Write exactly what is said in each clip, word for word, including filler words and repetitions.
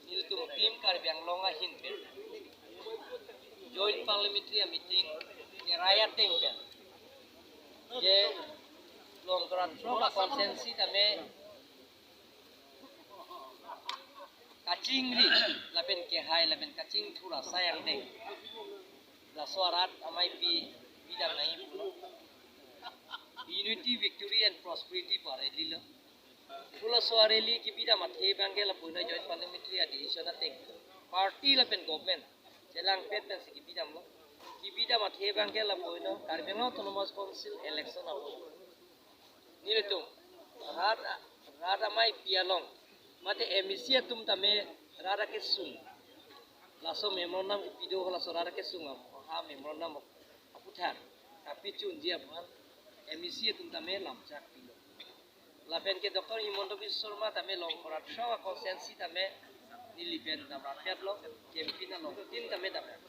Nelitum Team Karbi Anglong ahin pen Joint Parliamentary Meeting kerai ateng pen je Longkrat Throk a constituency tame kachingri lapen kehai lapen kachingthur asai angdeng. Laso arat amei pi bidam nangji pulo. Unity, victory and prosperity pu a-rally lo. Pu laso a-rally kebidam athe abang ke lapulo Joint Parliamentary a-decision ateng. Party lapen government chelangpet pensi kebidamlo. Kebidam athe abang ke lapulo Karbi Anglong Autonomous Council election apor. Nelitum rat, rat amei pi along mate M A C atum tame rat akesung, laso memorandum kepi do, laso rat akesung am ha memorandum aputhak kapichunji aphan M A C atum tame lamchak pilo. Lapen ke Doctor Himanta Biswa Sarma tame Longkrat Throk a constituency tame neli pen damrapetlo, campaign along tin tame damrap.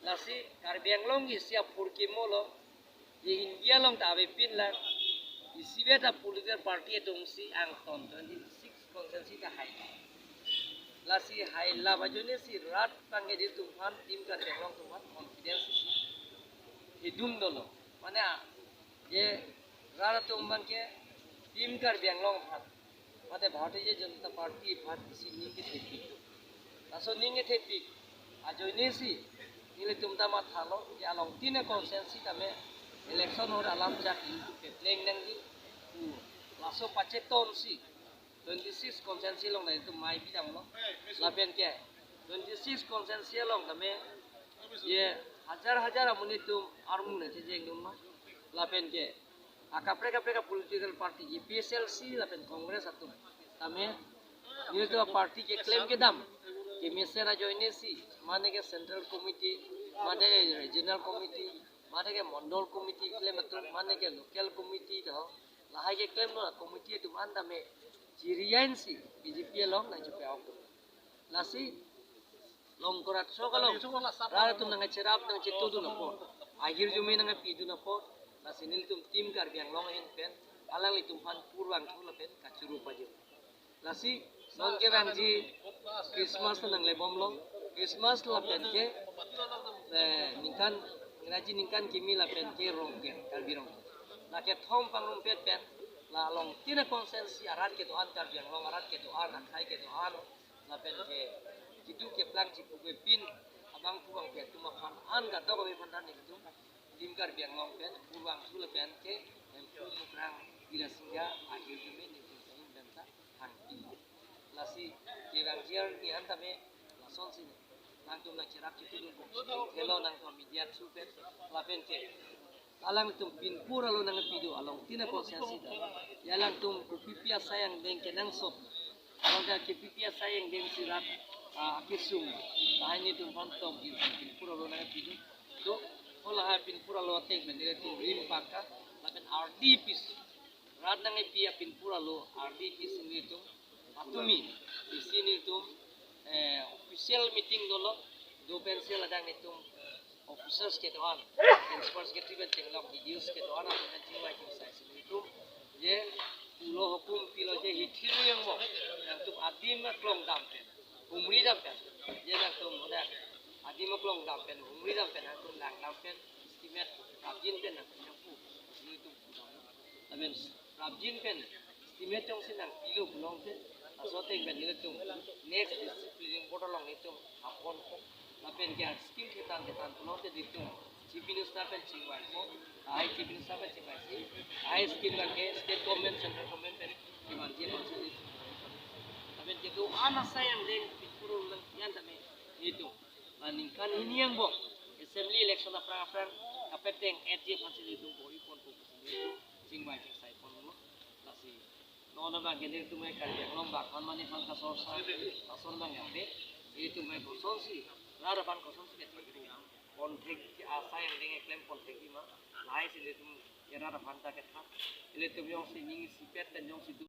Lasi Karbi Anglong isi aphurkimo lo, je India along ta avepin lang, isivet a political party atum si angton twenty six constituency ta hai. Lasi hai lap ajoine si rat abang ke nelitum aphan Team Karbi Anglong atum aphan confidence si hidung dolo. Mane a, je rat atum abang ke Team Karbi Anglong aphan mate Bharatiya Janata Party aphan isi ning kethepik. Laso ning kethepik ajoine si nelitum ta mathalo je along tin a constituency tame election ahut alamchak ilitum kepleng nangji pu laso pacheton si twenty six constituency along nelitum mei bidamlo. Lapen ke twenty six constituency along tame je hajar hajar amonit atum armu nangchejengdunlo. Lapen ke akaprek kaprek a political party, A P H L C lapen Congress atum tame nelitum a party keklem kedam kemesen ajoine si mane ke central committee, mane ke regional committee, mane ke mondol committee keklem atum, mane ke local committee do, lahai keklemdun a committee atum an tame chiriain si B J P along nangchepa-ok. Lasi Longkrat Throk along rat atum nangcherap nangchetudun apot, ahirjume nangpidun apot, lasi nelitum Team Karbi Anglong ahin pen alanglitum aphan purvangthu lapen kachoro pajir. Lasi non kevangji Christmas nanglebomlo, Christmas lapen ke, eh, ningkan, Ingraji ningkan kimi lapen ke Rongker, Karbi Rongker. La kethom pangrumpet pen la along tin a constituency arat kedo-an, Karbi Anglong arat kedo-an, akhei kedo-an, lapen ke keduk keplang chipu kepin abang pu bang pi atum aphan an kadokave aphan ta nelitum Team Karbi Anglong pen purvangthu lapen ke Hemphu Mukrang Bidya Singha ahirjume nelitum ahin pen ta hangpi. Lasi kevangji arni an tame lasonsi nangtum nangcherap chetudun, hello nangtum media through pen lapen ke alangtum pinpur alo nangpido along tin a constituency ta. Ya alangtum kopipi asai angdeng kenangsot, along ke kopipi asai angdeng si rat, ah, akesung, lahai nelitum aphan tokji pinpur alo nangpido. To, ko lahai pinpur alo ateng pen nelitum rim paka lapen ardi pis rat nangpi a pinpur alo ardi pis nelitum patumi isi nelitum, eh, official meeting dolo, do pensi ladak nelitum officers kedo-an, principal secretary pen chenglok, D D Os kedo-an, atum pen chingvai chingsai si nelitum je pulo, hukum pilo je hithir yang mo, nangtum adim aklong dam pen, humri dam pen, je nangtum hoda adim aklong dam pen, humri dam pen, nangtum lang dam pen, estimate prapjin pen nangtum nangpu, nelitum pu dam. Lapen prapjin pen estimate jongsi nangpilo pulote, laso ateng pen nelitum next district planning board along nelitum apon ko. Lapen ke scheme thetan thetan pulote nelitum Chief Minister pen chingvai ko. Lahai Chief Minister pen chingvai si, lahai scheme abang ke state government, central government pen chingvai je konsep. Lapen kedo-an asai angdeng pinpur alo nangpi an tame nelitum la ningkan hini angbong assembly election aphrang aphrang kapeteng et je aphansi nelitum bor-i ponpo pusi nelitum chingvai chingsai ponlo. Lasi non abang ke nelitum Karbi Anglong bak man mani aphan kasor sa, lason abang yang be, nelitum kosonsi, rat aphan kosonsi kethek, ponthek asai angdeng keklem ponthekji ma, lahai si nelitum ke rat aphan ta kethan, nelitum jongsi ning isipet pen jongsi